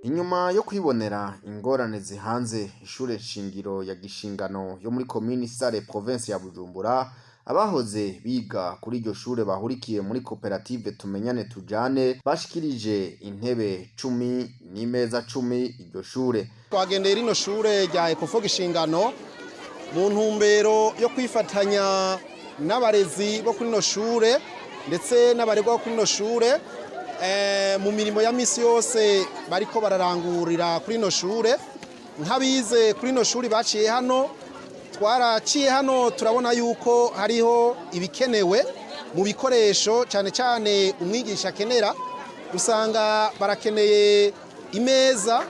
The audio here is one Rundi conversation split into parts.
Inyuma yo kwibonera ingorane zihanze ishure shingiro ya Gishingano yo muri komini Sare, province ya Bujumbura, abahoze biga kuri iryo shure bahurikiye muri koperative Tumenyane Tujane bashikirije intebe 10 n'imeza 10 iryo shure. Twagendeye rino shure rya Ecofo Gishingano mu ntumbero yo kwifatanya n'abarezi bo kuri rino shure ndetse n'abaregwa bo kuri rino shure mu mirimo ya misi yose bariko bararangurira kuri rino shure. Nk'abize kuri rino shure baciye hano, twaraciye hano turabona yuko hariho ibikenewe mu bikoresho, cyane cyane umwigisha akenera. Usanga barakeneye imeza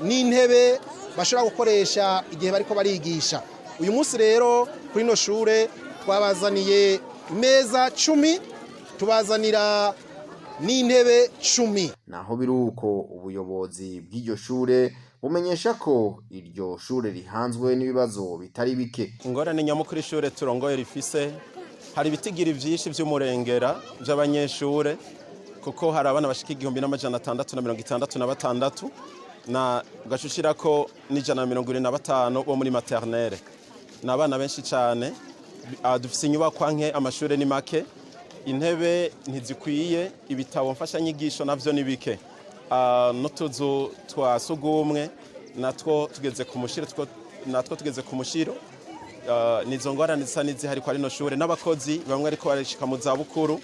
n'intebe bashobora gukoresha igihe bariko barigisha. Uyu munsi rero kuri ino shure twabazaniye imeza 10, tubazanira n'intebe 10. Naho biruko, ubuyobozi bw'iryo shure bumenyesha ko iryo shure rihanzwe n'ibibazo bitari bike. Ingorane nyamukuru ishure turongoye rifise, hari ibitigiri vyinshi vy'umurengera vy'abanyeshure, kuko hari abana bashika 1666, na ugaca ushirako n'175 bo muri maternelle. Ni abana benshi cane. Dufise inyubakwa nke, amashure ni make, intebe ntizikwiye, ibitabo mfashanyigisho navyo ni bike. N'utuzu twa sugumwe natwo tugeze ku mushiro, natwo tugeze ku mushiro. Nizo ngorane zisa n'izihari kwa rino shure. N'abakozi bamwe ariko barashika mu zabukuru,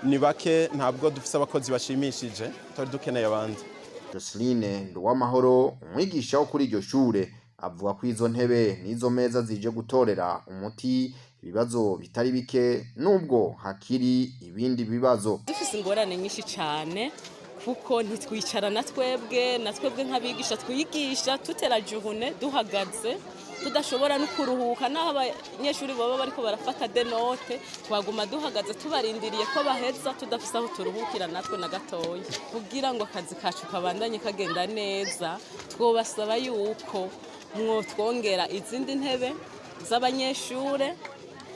ni bake, ntabwo dufise abakozi bashimishije, twari dukeneye abandi. Joseline Nduwamahoro, umwigisha wo kuri iryo shure, avuga ko izo ntebe n'izo meza zije gutorera umuti ibibazo bitari bike, nubwo hakiri ibindi bibazo. Dufise ingorane nyinshi cyane, kuko ntitwicara na twebwe nk'abigisha twigisha tutera juhune, duhagaze, tudashobora no kuruhuka. N'aho abanyeshuri baba bariko barafata des notes, twaguma duhagaze tubarindiriye ko baheza, tudafise aho turuhukira natwe na gatoya. Kugira ngo akazi kacu kabandanye kagenda neza, twobasaba yuko mwotwongera izindi ntebe z'abanyeshure,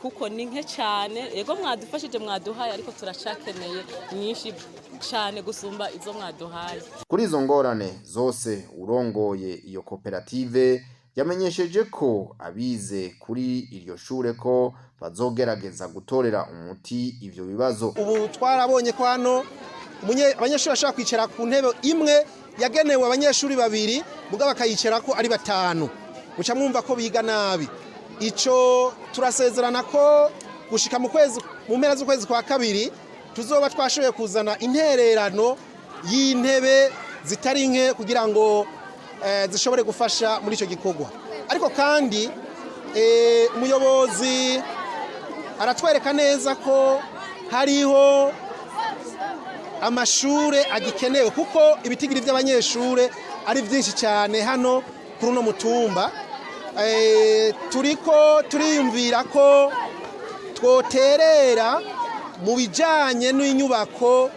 kuko ni nke cyane. Yego, mwadufashije, mwaduhaye, ariko turacakeneye nyinshi cyane gusumba izo mwaduhaye. Kuri izo ngorane zose, urongoye iyo koperative yamenyesheje ko abize kuri iryo shure ko bazogerageza gutorera umuti ivyo bibazo. Ubu twarabonye ko hano abanyeshuri bashobora kwicara ku ntebe imwe yagenewe abanyeshuri babiri, mugabo bakayicara ko ari batanu, muca mwumva ko biga nabi. Ico turasezerana ko gushika mu kwezi, mu mpera z'ukwezi kwa kabiri, tuzoba twashoboye kuzana intererano y'intebe zitari nke kugira ngo zishobore gufasha muri ico gikorwa. Ariko kandi umuyobozi aratwereka neza ko hariho amashure agikenewe, kuko ibitigiri by'abanyeshure ari byinshi cyane hano kuri uno mutumba. Turiko turiyumvira ko twoterera mu bijanye n'inyubako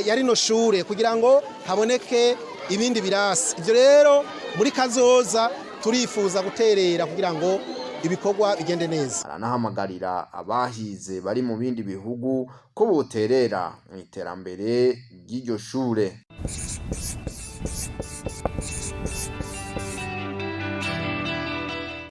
ya rino shure kugira ngo haboneke ibindi birasi. Ibyo rero muri kazoza turifuza guterera kugira ngo ibikorwa bigende neza. Aranahamagarira abahize bari mu bindi bihugu ko boterera mu iterambere ry'iryo shure.